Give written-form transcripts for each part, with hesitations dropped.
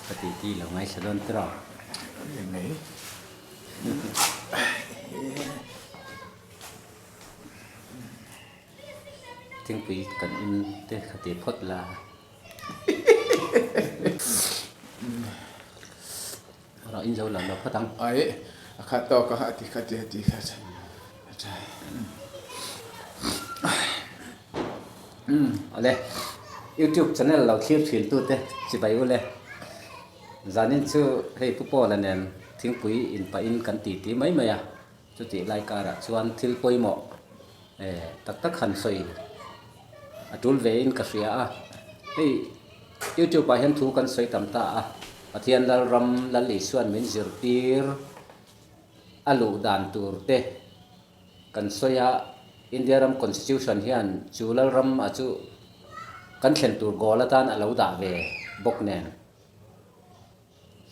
Ka tih tih lo ngaithla dawn tiraw? Nei. Thingpui kan in te kha ti phawt la. Rawh in zo lo lo phawt ang. Ai, a khat tawk a, a ti kha ti a ti kha. Awle, YouTube channel lo thlir thin tute chibai u le. Zanin chu hei Pu Paula nen thingpui inpahin kan titi mai mai a, chutih lai karah chuan thil pawimawh tak tak han sawi a tul vein ka hria a. Hei YouTube ah hian thu kan sawi tam ta a, Pathian Lalram Lal Isuan min zirtir a luh dan tur te kan sawi a, India ram Constitution hian chu Lalram a chu kan thlen tur goal atan a lo dah ve bawk nen.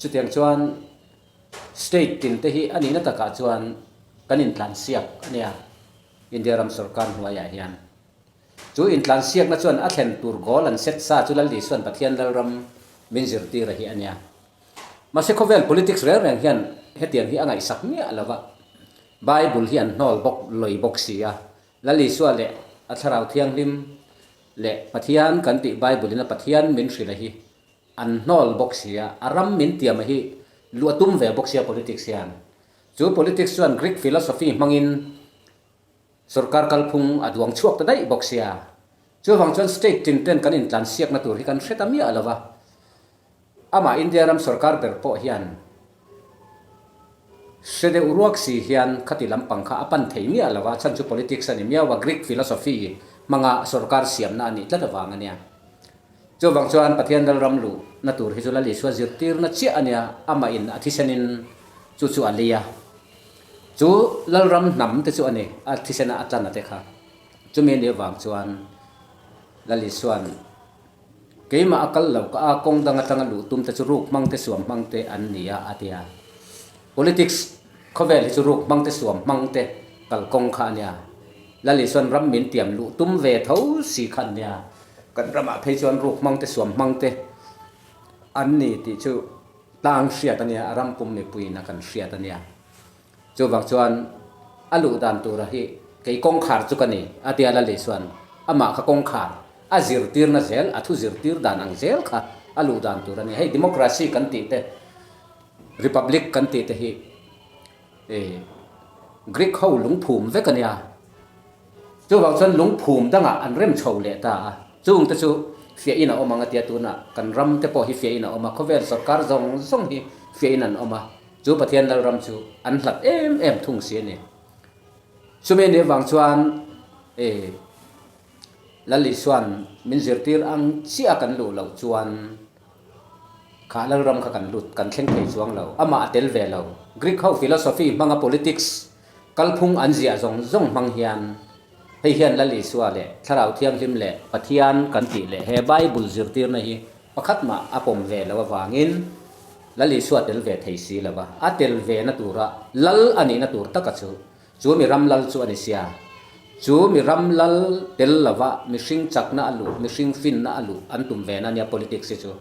Chutiang chuan state tin te hi a nihna takah chuan kan intlansiak a nia, India ram sorkar hnuaiah hian. Chu intlansiakna chuan a thlen tur goal an set sa chu Lal Isuan Pathian Lalram min zirtir a hi a nia. Mahse khawvel politics reng reng hian hetiang hi a ngaihsak miah lo va, Bible hi an hnawl bawk lawih bawk si a, Lal Isua leh a Thlarau Thianghlim leh Pathian kan tih Bible in a Pathian min hrilh a hi An hnawl bawk sia, a ram min tiam a hi luh a tum ve bawk sia politics hian. Chu politics chuan Greek philosophy hmangin sorkar kalphung a duang chhuak ta daih bawk sia. Chuvang chuan state tin ten kan intlan siakna tur hi kan hre ta miah lo va. Amah India ram sorkar ber pawh hian hre deuh ruak si hian khati lampang kha a pan thei miah lo va, chhan chu politics a ni miau a, Greek philosophy hmanga sorkar siamna a nih tlat avang a nia. Chuvang chuan Pathian Lalram luh na tur hi chu Lal Isua zirtirna chiah a nia, amah in a thisen in chu chu a lei a. Chu Lalram hnam te chu a ni, a thisen a a tlan a te kha. Chumi a nih avang chuan Lal Isua'n keimah a kal lo ka a kawng dang atanga luh tum te chu ruk hmang te suam hmang te an ni a a ti a. Politics khawvel hi chu ruk hmang te suam hmang te kalkawng kha a nia. Lal Isua'n ram min tiam luh tum ve tho si kha an nia. Kan ramah phei chuan ruk hmang te suam hmang te an ni tih chu tlang hriat a nia, a ram pum mipuiin a kan hriat a nia. Chuvang chuan a luh dan tura hi kei kawngkhar chu ka ni a tia Lali chuan amah kha kawngkhar a zirtirna zel, a thu zirtir dan ang zel kha a luh dan tur a ni. Hei democracy kan tih te, republic kan tih te hi Greek ho lungphum vek a nia. Chuvang chuan lungphum dangah an rem chho leh ta a, chung te chu fiahin a awm ang a tia tunah kan ram te pawh hi fiahin a awm a, khawvel sorkar zawng zawng hi fiahin an awm a, chu Pathian Lalram chu an hlat em em thung si a ni. Chumi anih avang chuan e Lal Isua'n min zirtir ang chiah kan luh loh chuan kha Lalram kha kan lut kan thleng thei chuang lo, amah a tel ve lo. Greek ho philosophy hmanga politics Kalphung an ziah zawng zawng hmang hian hei hian Lal Isua leh Thlarau Thianghlim leh Pathian kan tih leh he Bible zirtirna hi pakhat mah a pawm ve lo avangin Lal Isua tel ve thei si lo va, a tel ve na tura Lal a nihna tur taka chu chu mi ram Lal chu a ni sia. Chu mi ram Lal tel lova mihring chakna a luh, mihring finna a luh an tum ve na nia politics hi chu.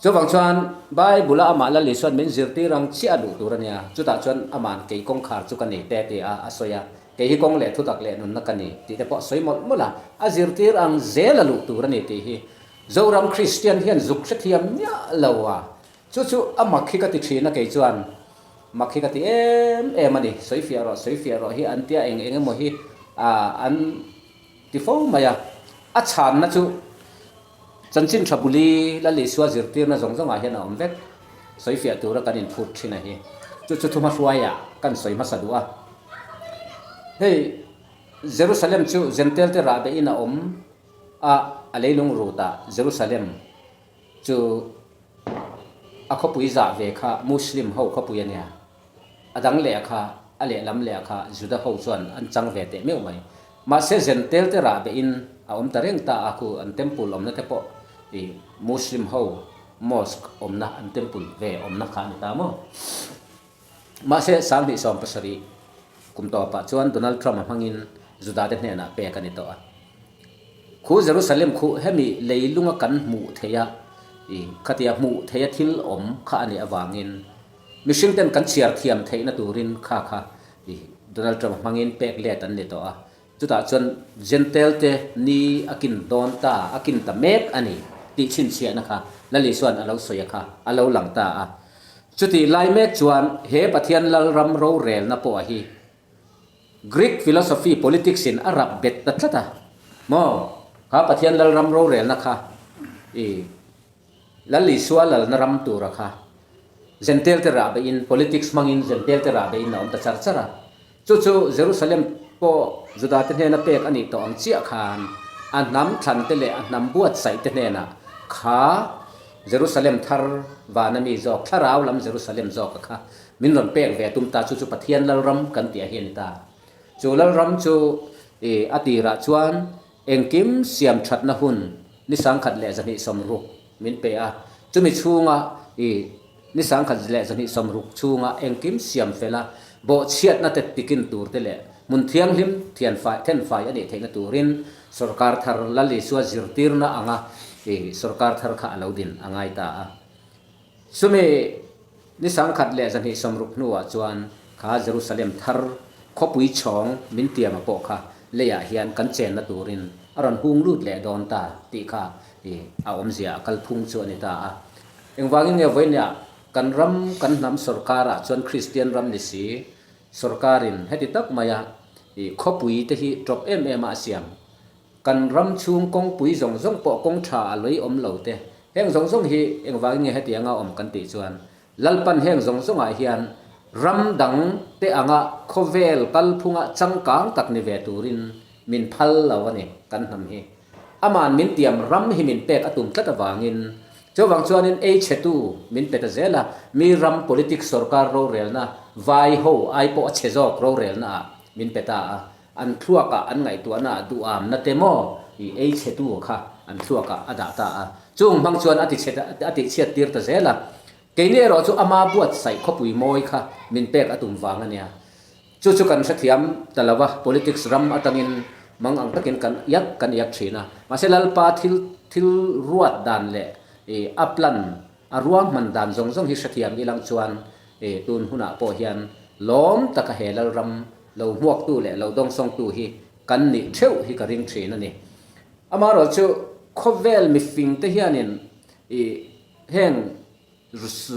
Chuvang chuan Bible-a amah Lal Isua'n min zirtir ang chiah a luh tur a nia. Chutah chuan ama'n kei kawngkhar chu ka ni te ti a a sawi a, kei hi kawng leh thutak leh nunna ka ni tih te pawh a sawi mawlh mawlh a, a zirtir ang zel a luh tur a ni tih hi Zoram Kristian hian zuk hrethiam miah lo a, chu chu a mak hi ka ti thin a kei chuan mak hi ka ti em em a ni, sawi fiah rawh sawi fiah rawh hi an tia eng eng emaw hi an ti fo mai a, a chhanna chu. Chanchin tha buli Lal Isua zirtirna zawng zawngah hian a awm vek. Sawifiah tura kan inphut thin a hi. Chu chu thuma hruaiah kan sawi hmasa duh a. Hei Jerusalem chu Jentail te rah behin a awm a, a leilung rutah Jerusalem chu a khawpui zah ve kha Muslim ho khawpui a nia. A dang leh kha, a lehlam leh kha Juda ho chuan an chang ve teh meuh mai. Mahse Jentail te rah behin a awm ta reng ta a, khu an temple awmna te pawh i Muslim ho mosque awmna an temple ve awmna kha a ni ta maw. Mahse 2017 kum tawpah chuan Donald Trump a hmangin Juda te hnenah pek a ni tawh a. Khu Jerusalem khu hemi leilunga kan hmuh theih a. I khatia hmuh theia thil awm kha a nih avangin mihring ten kan chhiar thiam theihna turin kha kha i Donald Trump hmangin pek let an ni tawh a. Chutah chuan Jentail te ni a kin dawn ta, a kin ta mek a ni tih chhinchhiahna kha Lal Isua'n a lo sawi a kha a lo lang ta a. Chutih lai mek chuan he Pathian Lalram rorelna pawh a hi Greek philosophy politics in a rap bet ta tlat a maw? Kha Pathian Lalram rorelna kha i Lal Isua lalna ram tura kha Jentail te rah beihin politics hmangin Jentail te rah beihin a awm ta char char a. Chu chu Jerusalem pawh Juda te hnena pek a nih tawh ang chiah khan a hnam thlan te leh a hnam buatsaih te hnenah kha Jerusalem thar vana mi zawk thlarau lam Jerusalem zawka kha Min rawn pek ve a tum ta, chu chu Pathian Lalram kan tih a hi a ni ta. Chu Lalram chu i a tirah chuan engkim siam thatna hun ni 1260 min pe a, chumi chhunga i ni 1260 chhunga engkim siam fel a, bawhchhiatna te tikin tur te leh hmun thianghlim thianfai thenfai a nih theihna turin sorkar thar Lal Isua zirtirna anga i sorkar thar kha a lo din a ngai ta a. Chumi ni 1260 hnuah chuan kha Jerusalem thar khawpui chhawng min tiama pawh kha leiah hian kan chenna turin a rawn hung lut leh dawn ta tih kha i a awmzia a kalphung chu a ni ta a. Engvangin nge vawinia kan ram kan hnam sorkarah chuan Kristian ram ni si sorkarin heti tak maia i khawpui te hi tawp em em a a siam Kan ram chhung kawngpui zawng zawng pawh kawng tha a lei awm lo te, heng zawng zawng hi engvangin nge hetianga awm kan tih chuan Lalpan heng zawng zawngah hian ram dang te anga khawvel kalphunga changkang tak ni ve turin min phal lo a ni kan hnam hi. Aman min tiam ram hi min pek a tum tlat avangin chuvang chuanin ei chhetu min pe ta zel a, mi ram politics sorkar rorelna vai ho ai pawh a chhe zawk rorelna ah min pe ta a. An thluakah an ngaihtuahna duhamna te maw i ei chhetu kha an thluakah a dah ta a. Chung hmang chuan a tichhe a tihchhiat tir ta zel a. Keini erawh chu ama buatsaih khawpui mawi kha min pek a tum vang a nia. Chu chu kan hrethiam ta lo va, politics ram atangin mang ang takin kan iak kan iak thin a. Mahse Lalpa thil thil ruat dan leh i a plan a ruahman dan zawng zawng hi hrethiam ilang chuan i tun hunah pawh hian lawm taka he Lalram Lo hmuaktu leh lo dawngsawngtu hi kan nih theuh hi ka ring thin a ni. Amaherawh chu khawvel mifingte hianin i heng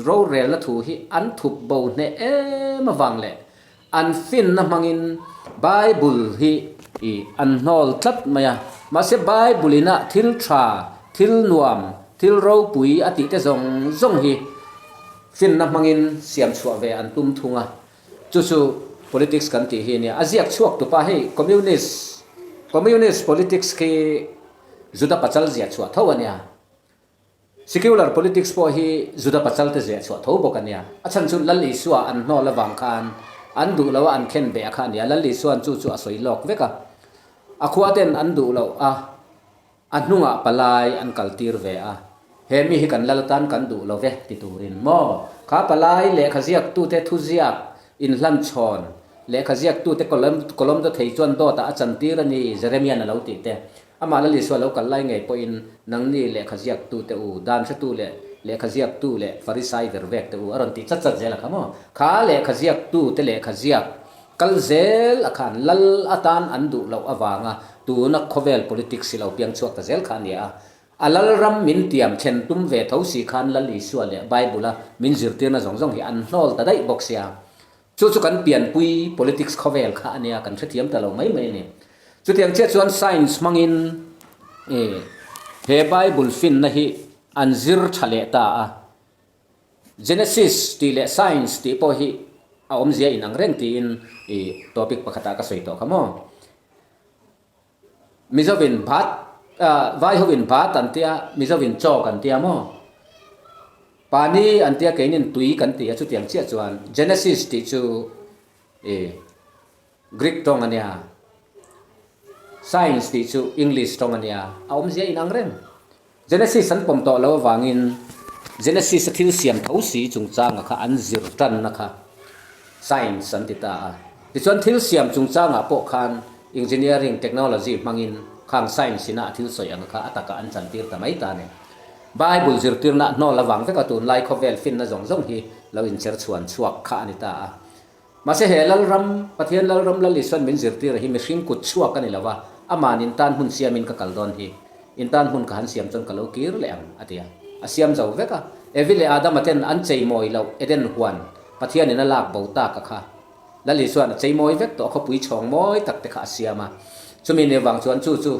rorelna thu hi an thup bo hneh em avang leh an finna hmangin Bible hi i an hnawl tlat mai a. Mahse Bible ina thil tha, thil nuam, thil ropui a tihte zawng zawng hi finna hmangin siam chhuah ve an tum thung a. Chu chu politics kan tih hi a nia. A ziak chhuak tupa hei communist, communist politics khi Juda pachal ziah chhuah tho a nia. Secular politics pawh hi Juda pachal te ziah chhuah tho bawk a nia. A chhan chu Lal Isua an hnawl avang khan an duh lo a an khen beh a kha a nia. Lal Isua'n chu chu a sawi lawk vek a. A khua ten an duh loh a. A hnungah palai an kal tir ve a, He mi hi kan lal atan kan duh lo ve ti turin maw? Kha palai lehkha ziaktute thuziak inhlanchhawn, lehkha ziaktute kawlawm kawlawm daw thei chuan dawtah a chantir a ni, Jeremia'n a lo tih te. Amah Lal Isua lo kal lai ngei pawhin nangni lehkha ziaktute u, dan hretu leh lehkha ziaktu leh Farisai ver vek te u a rawn tih chat chat zel a kha maw? Kha lehkha ziaktute lehkha ziak Kal zel a khan lal atan an duh loh avanga tuna khawvel politics hi lo piang chhuak ta zel kha a ni a. A lal ram min tiam thlen tum ve tho si khan Lal Isua leh Bible-a min zirtirna zawng zawng hi an hnawl ta daih bawk sia. Chu chu kan pianpui politics khawvel kha a nia, kan hrethiam ta lo mai mai a ni. Chutiang chiah chuan science hmangin he Bible finna hi an zir tha leh ta a. Genesis tih leh Science tih pawh hi a awmzia inang reng tiin i topic pakhatah ka sawi tawh kha maw. Mizovin bhat, vai hovin bhat an tia, Mizovin chaw kan tia maw. Pani an tia keinin tui kan ti a chutiang chiah chuan Genesis tih chu i Greek tawng a nia, Science tih chu English tawng a nia, a awmzia inang reng. Genesis an pawm tawh lo avangin Genesis a thil siam tho si chungchanga kha an zir tanna kha Science an ti ta a. Tichuan thil siam chungchangah pawh khan Engineering Technology hmangin khang Science ina a thil sawi anga kha a takah an chantir ta mai ta a ni. Bible zirtirna hnawl avang veka tunlai khawvel finna zawng zawng hi lo incher chhuan chhuak kha a ni ta a. Mahse he Lalram, Pathian Lalram Lal Isuan min zirtir hi mihring kut chhuak a ni lo va, aman in tan hmun siamin ka kal dawn hi. In tan hmun ka han siam chuan ka lo kir leh ang, a ti a. A siam zo vek a. Evi leh Adama ten an cheimawi loh Eden huan Pathianin a lak bo tak a kha. Lal Isuan a cheimawi vek tawh a khawpui chhawng mawi tak te kha a siam a. Chumi ni avang chuan chu chu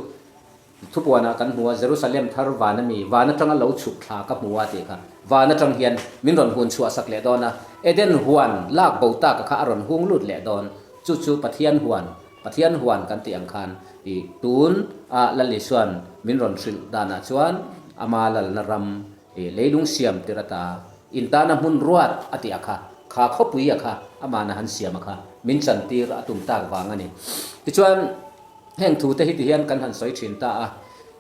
Thupuanah kan hmu a, Jerusalem thar van a mi, van atanga lo chhuk thla ka hmu a tih kha. Van atang hian min rawn hun chhuah sak leh dawn a, Eden huan lak bo tak a kha a rawn hung lut leh dawn. Chu chu Pathian huan, Pathian huan kan tih ang khan i tun a Lal Isuan min rawn hrilh danah chuan ama lalna ram i leilung siam tir ata in tana hmun ruat a tih a kha, kha khawpui a kha amana han siam a kha min chantir a tum tak vang a ni. Tichuan. Heng thu te hi ti hian kan han sawi thin ta a,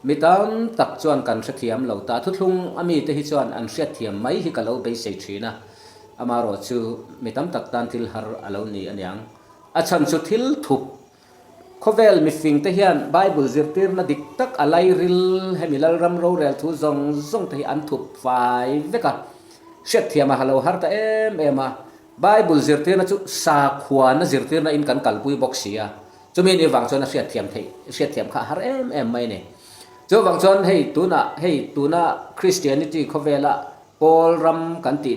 mi tam tak chuan kan hrethiam lo ta. Thuthlung a mi te hi chuan an hriatthiam mai hi ka lo beisei thin a, amaherawh chu mi tam tak tan thil har a lo ni aniang. A chhan chu thil thup khawvel mifing te hian Bible zirtirna dik tak a lairil hemi Lalram rorel thu zawng zawng te hi an thup fai vek a, hriatthiam a ha lo har ta em em a. Bible zirtirna chu sakhuana zirtirna in kan kalpui bawk si a, Chumi ni vang chuan a hriatthiam theih, hriatthiam kha a har em em mai a ni. Chuvang chuan hei tunah, hei tuna Christianity khawvela Pawl ram kan tih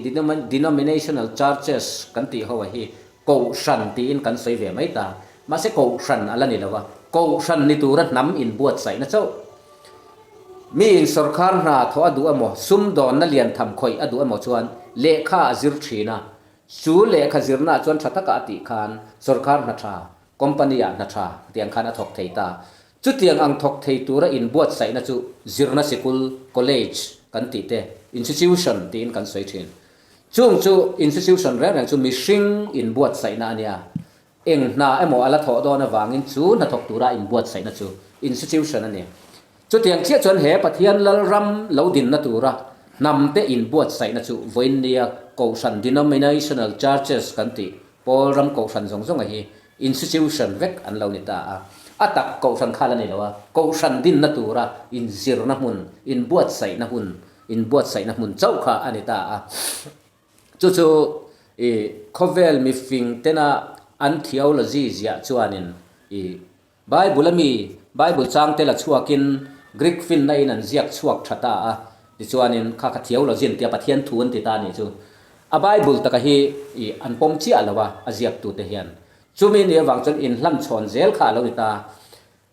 denominational churches kan tih ho a hi Kohhran tiin kan sawi ve mai ta. Mahse Kohhran a la ni lo a, Kohhran ni tura hnam inbuatsaihna chauh. Miin sawrkar hna thawh a duh emaw, sumdawnna lian tham khawih a duh emaw chuan lehkha a zir thin a, Chu lehkha zirnaah chuan tha taka a tih khan sawrkar hna tha, company ah hna tha tiang khan a thawk thei ta. Chutiang ang thawk thei tura inbuatsaihna chu zirna sikul, college, kan tih te, institution tiin kan sawi thin. Chung chu institution reng reng chu mihring inbuatsaihna a nia. Eng hna emaw a la thawh dawn avangin chu hnathawk tura inbuatsaihna chu institution a ni. Chutiang chiah chuan he Pathian Lalram lo dinna tura hnamte inbuatsaihna chu vawiinnia Kohhran denominational churches kan tih pawl ram Kohhran zawng zawnga hi institution vek an lo ni ta a. A tak Kohhran kha la ni lo a, Kohhran dinna tura inzirna hmun, inbuatsaihna hun, inbuatsaihna hmun chauh kha a ni ta a. Chu chu i khawvel mifing tena an theology ziah chuanin i Bible a mi Bible changte la chhuakin Greek finna in an ziak chhuak tha ta a, tichuanin kha kha theology an tia Pathian thu an ti ta a nih chu. A Bible taka hi i an pawm chiah lo a, a ziaktute hian. Chumi ni avang chuan inhlan chhawn zel kha a lo ni ta.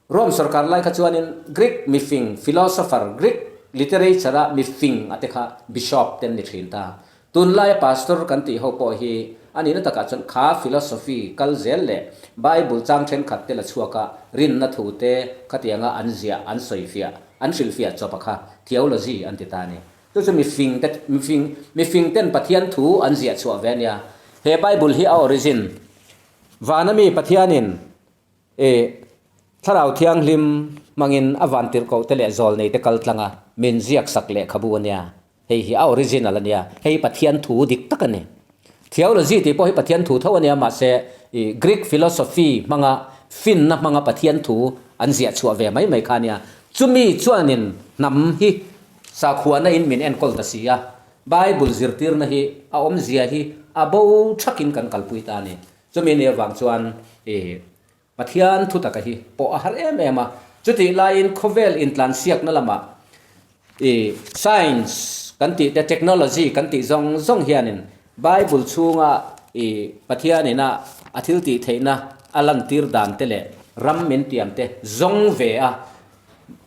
Rome sorkar lai kha chuanin Greek mifing, philosopher, Greek literature a mifing a te kha bishop te an ni thin ta. Tunlaia pastor kan tih ho pawh hi a nihna takah chuan kha philosophy kal zel leh Bible chang thenkhat te la chhuak a, rinna thu te khatianga an ziah, an sawifiah, an hrilhfiah chawp a kha theology an ti ta a ni. Chu chu mifing te, mifing, mifing ten Pathian thu an ziah chhuah ve a nia. He Bible hi a origin vana mi Pathianin E, Thlarau Thianghlim hmangin a vantirhkoh te leh zawlnei te kal tlang a, min ziak sak lehkhabu a nia. Hei hi a original a nia. Hei hi Pathian thu dik tak a ni. Theology tih pawh hi Pathian thu tho a nia, mahse i Greek philosophy hmanga finna hmanga Pathian thu an ziah chhuah ve mai mai kha a nia. Chumi chuanin hnam hi sakhuana in min enkawl ta si a, Bible zirtirna hi a awmzia hi a bo thakin kan kalpui ta a ni. Chumi ni avang chuan i Pathian thu taka hi pawh a har em em a, chutih laiin khawvel intlansiakna lamah i science kan tih te, technology kan tih zawng zawng hianin Bible chhunga i Pathianina a thil tih theihna a lantir dan te leh ram min tiam te zawng ve a,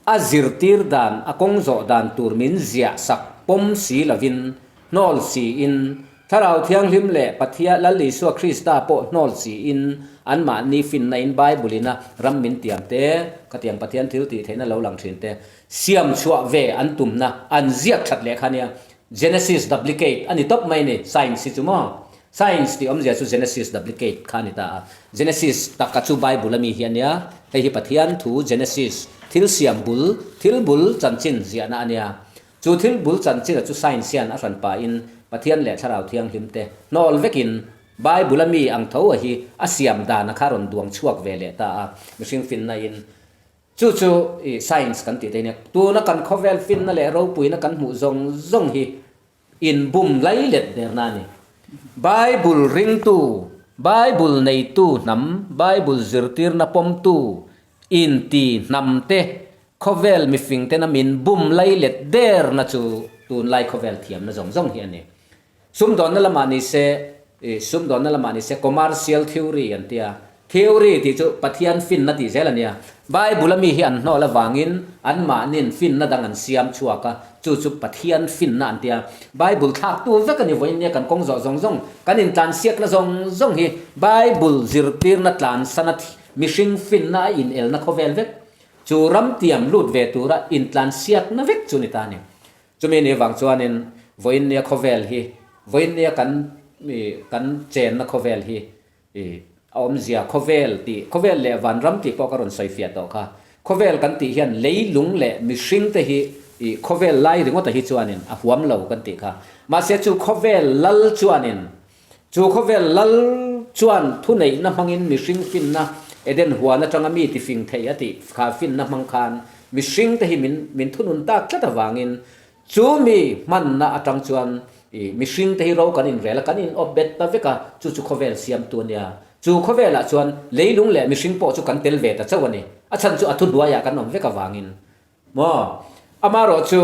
a zirtir dan, a kawng zawh dan tur min ziah sak pawm si lovin hnawl siin Thlarau Thianghlim leh Pathian Lal Isua Krista pawh hnawl siin anmahni finna in Bible ina ram min tiam te, khatiang Pathian thil tih theihna lo lang thin te, siam chhuah ve an tumna an ziak that leh kha nia. Genesis duplicate a ni tawp mai ni, science hi chu maw? Science tih awmzia chu Genesis duplicate kha a ni ta a. Genesis taka chu Bible ami hi a nia, hei hi Pathian thu Genesis thil siam bul, thil bul chanchin ziahna a nia. Chu thil bul chanchin a chu science hian a hran pahin Pathian leh Thlarau Thianghlim te hnawl vekin Bible a mi ang tho a hi a siam dan a kha rawn duang chhuak ve leh ta a, mihring finna in. Chu chu i science kan tih te nia. Tuna kan khawvel finna leh ropuina kan hmuh zawng zawng hi inbum lai let derna a ni. Bible ringtu, Bible neitu hnam, Bible zirtirna pawmtu inti hnam te khawvel mifing tena min bum lai let derna chu tunlai khawvel thiamna zawng zawng hi a ni. Sumdawnna lamah ni se, ih, sumdawnna lamah ni se commercial theory an ti a. Theory tih chu Pathian finna tih zel a nia. Bible a mi hi an hnawl avangin anmahnin finna dang an siam chhuak a, chu chu Pathian finna an ti a. Bible thlaktu vek a ni vawiin nia kan kawng zawh zawng zawng, kan intlansiakna zawng zawng hi Bible zirtirna tlansana mihring finna a inelna khawvel vek. Chu ram tiam lut ve tura intlansiakna vek chu ni ta a ni. Chumi ni vang chuanin vawiinnia khawvel hi, vawiinnia kan kan chenna khawvel hi a awmzia khawvel tih, khawvel leh vanram tih pawh ka rawn sawi fiah tawh kha. Khawvel kan tih hian leilung leh mihring te hi khawvel lai ringawta hi chuanin a huam lo kan tih kha. Mahse chu khawvel lal chuanin, chu khawvel lal chuan thuneihna hmangin mihring finna Eden huan atanga mi tifing thei a tih kha finna hmang khan Mihring te hi min min thunun tak tlat avangin chu mi hmanna atang chuan i mihring te hi ro kan inrel a, kan in awp bet ta vek a, chu chu khawvel siamtu a nia. Chu khawvelah chuan leilung leh mihring pawh chu kan tel ve ta chauh a ni. A chhan chu a thuhnuaiah kan awm vek avangin maw? Amaherawh chu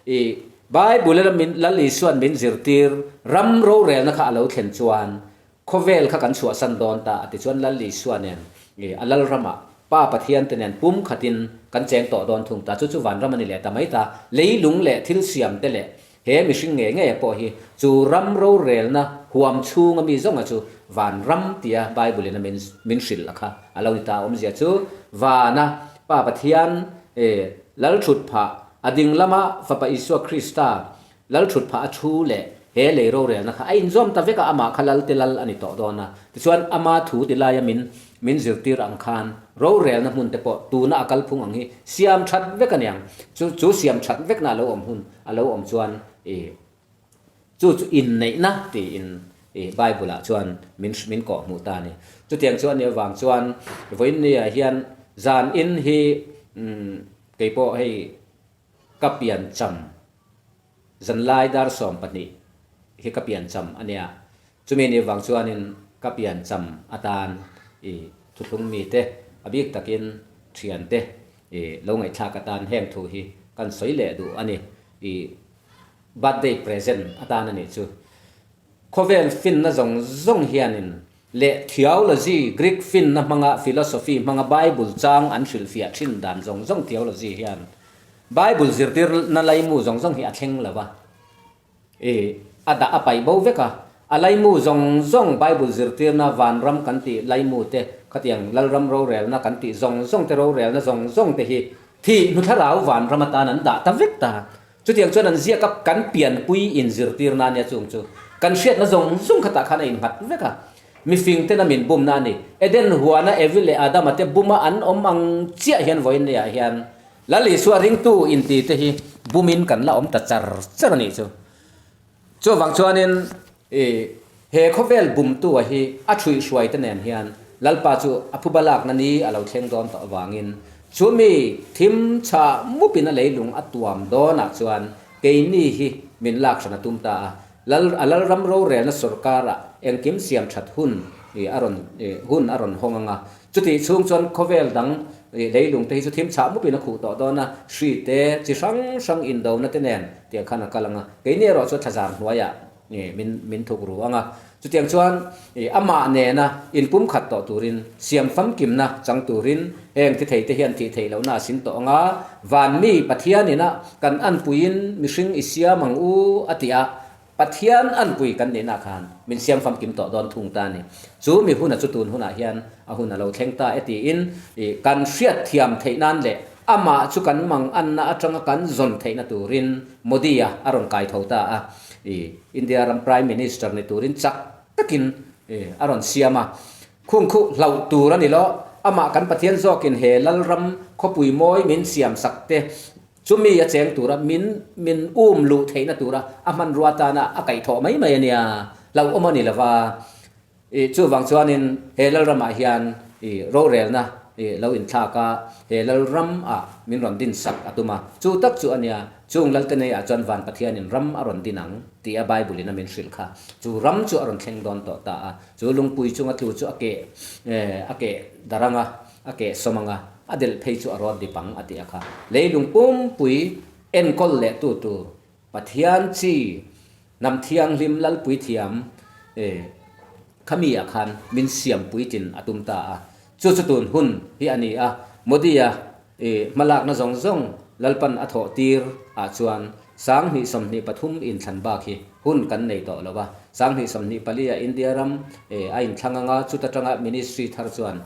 i Bible a min Lal Isua'n min zirtir ram rorelna kha a lo thlen chuan Khawvel kha kan chhuahsan dawn ta a ti chuan Lal Isua nen i a Lal ramah Pa Pathian te nen pum khatin kan cheng tawh dawn thung ta. Chu chu vanram a ni leh ta mai ta. Leilung leh thil siam te leh he mihring ngei ngei pawh hi chu ram rorelna huam chhunga mi zawnga chu vanram tia Bible in a min min hrilh a kha a lo ni ta. Awmzia chu vana Pa Pathian i Lal thut phah a ding lama Fapa Isua Krista Lal thut phah a thu leh he lei rorelna kha a inzawm ta vek a, amah kha lal te lal a ni tawh dawn a. Tichuan, ama thu ti laia min min zirtir ang khan rorelna hmun te pawh tuna a kalphung ang hi siam that vek a niang. Chu chu siam that vekna a lo awm hun a lo awm chuan i chu chu inneihna tiin i Bible ah chuan min min kawh hmuh ta a ni. Chutiang chu a nih avang chuan vawiin nia hian zan in hi keipawh hei Ka piancham zanlai dar 12 hi ka piancham a nia. Chumi ni vang chuanin ka piancham atan i thuthlung mite a bik takin thiante i lo ngaihthlak atan heng thu hi kan sawi leh duh a ni. I birthday present atan a nih chu. Khawvel finna zawng zawng hianin leh theology, Greek finna hmanga philosophy hmanga Bible chang an hrilhfiah thin dan zawng zawng theology hian Bible zirtirna laimu zawng zawng hi a thleng lo va, i a dah a paih bo vek a, a laimu zawng zawng Bible zirtirna vanram kan tih laimu te khatiang Lalram rorelna kan tih zawng zawng te rorelna zawng zawng te hi thih hnu thlarau vanram atan an dah ta vek ta. Chutiang chuan an ziak a, kan pianpui inzirtirna ania chung chu kan hriatna zawng zawng khatah khan a innghat vek a. Mifing tena min bumna a ni. Eden huana Evi leh Adama te buma an awm ang chiah hian vawiin leiah hian Lal Isua ringtu inti te hi bumin kan la awm ta char char a nih chu. Chuvang chuanin i he khawvel bumtua hi a ṭhuihhruai te nen hian Lalpa chu a phuba lakna ni a lo thleng dawn tawh avangin chumi thim chhah mupin a leilung a tuam dawnah chuan keini hi min lak hran a tum ta a. Lal a Lalram rorelna sawrkarah engkim siam ṭhat hun i a rawn i hun a rawn hawng ang a. Chutih chhung chuan khawvel dang i leilung te hi chu thim chhah mupin a khuh tawh dawn a, hri te chi hrang hrang indona te nen tiang khan a kal ang a. Keini erawh chu thlazar hnuaiah i min min thuk ru ang a. Chutiang chuan i amah nena inpumkhat tawh turin, siam famkimna chang turin heng thi thei te hian thih theih lohna a sin tawh ang a, van mi Pathianin a kan anpuiin mihring i siam ang u a ti a, Pathian anpui kan nihna khan min siam famkim tawh dawn thung ta a ni. Chu mi huna chu tun hunah hian a hun a lo thleng ta e tiin i kan hriatthiam theih nan leh amah chu kan mang anna atanga kan zawn theihna turin Modi-a a rawn kai tho ta a. I India ram Prime Minister ni turin chak takin i a rawn siam a. Khung khuh hlauh tur a ni lo, amah kan Pathian zawkin he Lalram khawpui mawi min siam sak te Chumi a cheng tura min min um luh theihna tura a hmanrua atana a kaihthawh mai mai a nia, hlauhawm a ni lova. I chuvang chuanin he Lalramah hian i rorelna lo inthlak a, he Lalram ah min rawn din sak a tum a. Chu tak chu a nia, chung Lalte nei ah chuan Van Pathianin ram a rawn din ang tih a Bible in a min hrilh kha. Chu ram chu a rawn thleng dawn tawh ta a. Chu lungpui chunga tlu chu a keh a keh darh ang a, a keh sawm ang a, a delh phei chu a rawt dip ang a ti a kha. Leilung pumpui enkawl leh tu tur Pathian chi hnam thianghlim Lalpui thiam khami ah khan min siam puitlin a tum ta a. Chu chu tun hun hi a ni a, Modi-a hmalakna zawng zawng Lalpan a thawh tir ah chuan 2023 inthlan bak hi hun kan nei tawh lo a. 2024 ah India ram a inthlang anga chuta tanga ministry thar chuan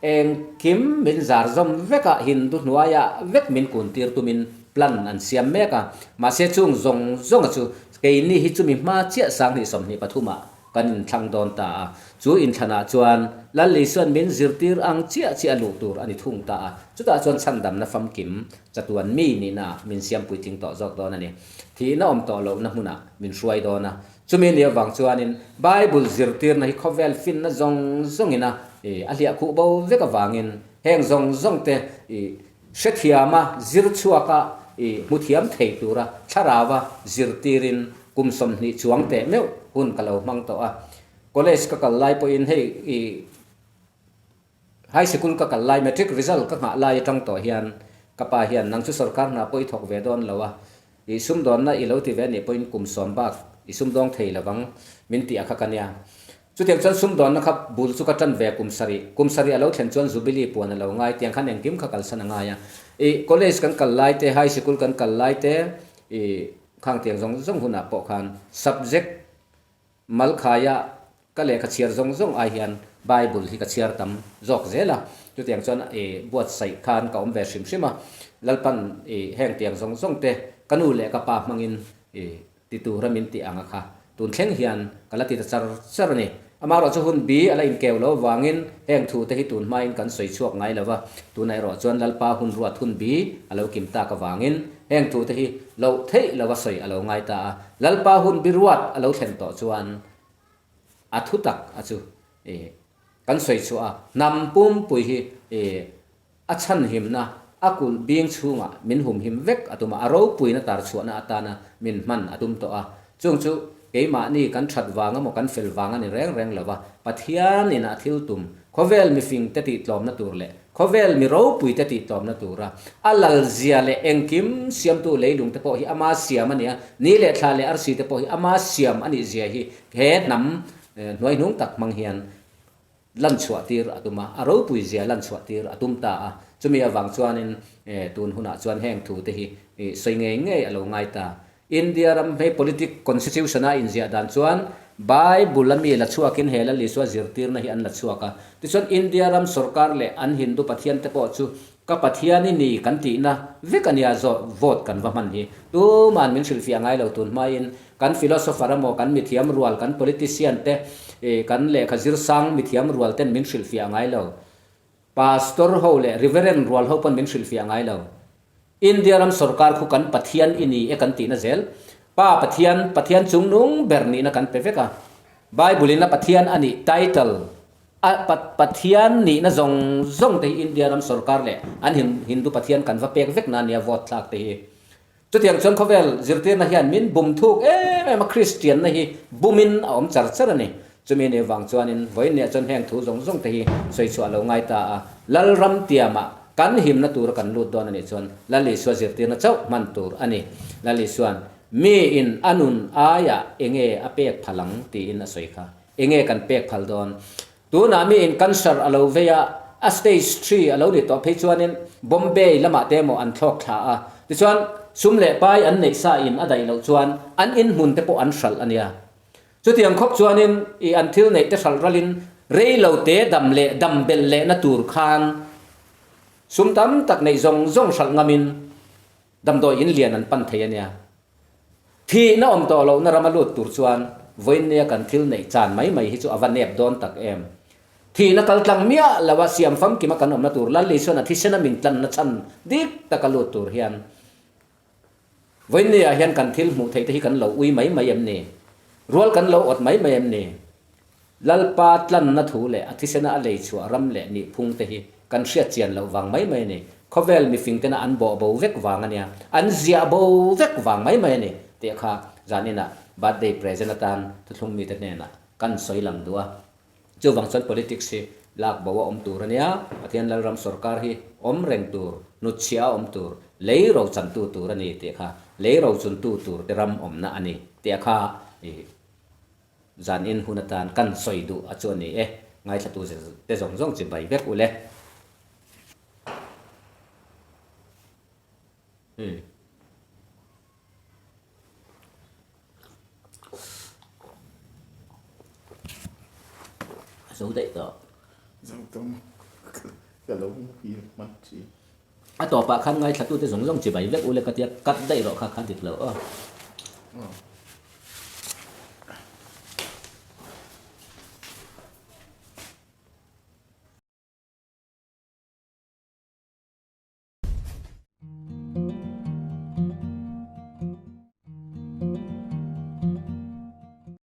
Engkim min zar zawm vek a, Hindu hnuaiah vek min kun tir tumin plan an siam mek a. Mahse chung zawng zawnga chu keini hi chumi hma chiah 2023 ah kan inthlang dawn ta a. Chu inthlanah chuan Lal Isuan min zirtir ang chiah chiah luh tur a ni thung ta a. Chutah chuan chhandamna famkim chatuan mi nihnaah min siam puitling tawh zawk dawn a ni. Thihna awm tawh lohna hmunah min hruai dawn a. Chumi nia vang chuanin Bible zirtirna hi khawvel finna zawng zawngina a hliah khuh bo vek avangin heng zawng zawng te hrethiama zir chhuaka hmu thiam thei tura thlarauva zirtirin kum 20 chuang teh meuh hun ka lo hmang tawh a. College ka kal lai pawhin hei High sikul ka kal lai matric result ka nghah lai atang tawh hian ka pa hian nang chu sorkar hna pawh i thawk ve dawn lo a, i sumdawnna i lo ti ve anih pawhin kum sawm bak i sumdawng thei lovang min tih a kha ka nia. Chutiang chuan sumdawnna kha bul chu ka tan ve kum sarih, kum sarih a lo thlen chuan Jubilee puan a lo ngai tiang khan engkim kha kalsan a ngai a. I college kan kal lai te, high sikul kan kal lai te, i khang tiang zawng zawng hunah pawh khan subject Malkhaia ka lehkha chhiar zawng zawng ai hian Bible hi ka chhiar tam zawk zel a, chutiang chuan i buatsaih khan ka awm ve hrim hrim a, Lalpan i heng tiang zawng zawng te ka nu leh ka pa hmangin i ti tura min tih ang a kha tun thleng hian ka la ti ta char char a ni. Amaherawhchu hun bi a la inkeu lo avangin heng thu te hi tun hmain kan sawi chhuak ngai lo va, tunah erawh chuan Lalpa hun ruat hun bi a lo kim tak avangin heng thu te hi loh theih lova sawi a lo ngai ta a. Lalpa hun bi ruat a lo thlen tawh chuan a thu tak a chu i kan sawi chhuah a, hnam pumpui hi i a chhanhimna a kulh bing chhungah min humhim vek a tum a, a ropuina tar chhuahna atana min hman a tum tawh a. Chung chu keimahni kan that vang emaw kan fel vang a ni reng reng lo va, Pathianin a thil tum khawvel mifingte tihtlawmna tur leh Khawvel mi ropuite tihtlawmna tura a lal zia leh engkim siamtu leilung te pawh hi ama siam a ni a, ni leh thla leh arsi te pawh hi ama siam a nih zia hi he hnam hnuaihnung tak hmang hian lan chhuah tir a tum a, a ropui zia lan chhuah tir a tum ta a. Chumi avang chuanin tun hunah chuan heng thu te hi sawi ngei ngei a lo ngai ta. India ram hmei politic constitution a inziah dan chuan Bible a mi la chhuakin he Lal Isua zirtirna hi an la chhuak a. Tichuan India ram sorkar leh an Hindu pathian te pawh chu ka pathian i ni kan tihna vek a nia zawh vote kan va hman hi. Tuma'n min hrilhfiah ngai lo tun hmain kan philosopher emaw kan mithiam rual kan politician te kan lehkha zirsang mithiam rual ten min hrilhfiah ngai lo. Pastor ho leh Reverend rual ho pawn min hrilhfiah ngai lo. India ram sorkar khu kan Pathian i ni e kan tihna zel. Pa Pathian, Pathian chungnung ber nihna kan pe vek a. Bible in a Pathian a nih title a Pathian nihna zawng zawng te hi India ram sorkar leh an Hindu Pathian kan va pek vek na nia vote thlak te hi. Chutiang chuan khawvel zirtirna hian min bum thuk em em a, Kristianna hi bumin a awm char char a ni. Chumi ni vang chuanin vawiinniah chuan heng thu zawng zawng te hi sawi chhuah lo ngai ta a, Lalram tiamah kan himna tura kan lut dawn a nih chuan Lal Isua zirtirna chauh hman tur a ni. Lal Isua'n miin a nun aiah enge a pek phal ang tiin a sawi kha. Enge kan pek phal dawn? Tunah miin cancer a lo vei a, a stage three a lo ni tawh phei chuanin Bombay lamah te emaw an thlawk thla a, tichuan sum leh pai an neih sa in a daih loh chuan an inhmun te pawh an hralh a nia. Chutiang khawp chuanin i an thil neih te hralh ralin rei lo te dam leh dam belh lehna tur khan sum tam tak neih zawng zawng hralh ngamin damdawi in lian an pan thei a nia. Thihna awm tawh lohna rama lut tur chuan vawiinnia kan thil neih chan mai mai hi chu a va nep dawn tak em. Thihna kal tlang miah lo a siam famkima kan awmna tur Lal Isuan a thisena min tlanna chhan dik taka lut tur hian vawiinnia hian kan thil hmuh theih te hi kan lo ui mai mai em ni? Rual kan lo awt mai mai em ni? Lalpa tlanna thu leh a thisena a lei chhuah ram leh nihphung te hi. Kan hriat chian loh vang mai mai a ni. Khawvel mifing tena an bawh bo vek vang a nia. An ziah bo vek vang mai mai a ni tih kha zaninah birthday present atan thuthlung mite hnenah kan sawi lang duh a. Chuvang chuan politics hi lak bo a awm tur a nia, Pathian Lalram sawrkar hi awm reng tur, hnutchhiah a awm tur, lei ro chantu tur a ni tih kha, lei ro chuntu tur te ram awmna a ni tih kha i zan in hun atan kan sawi duh a chu a ni e, ngaithlatu te zawng zawng chi bai vek ule. Umm. A zo daih tawh. Zo tawh maw? Ka lo hmu hman thin. A tawpah khan ngaithlatute zawng zawng chibai vek ule ka tia cut daih rawh kha kha dik lo aw.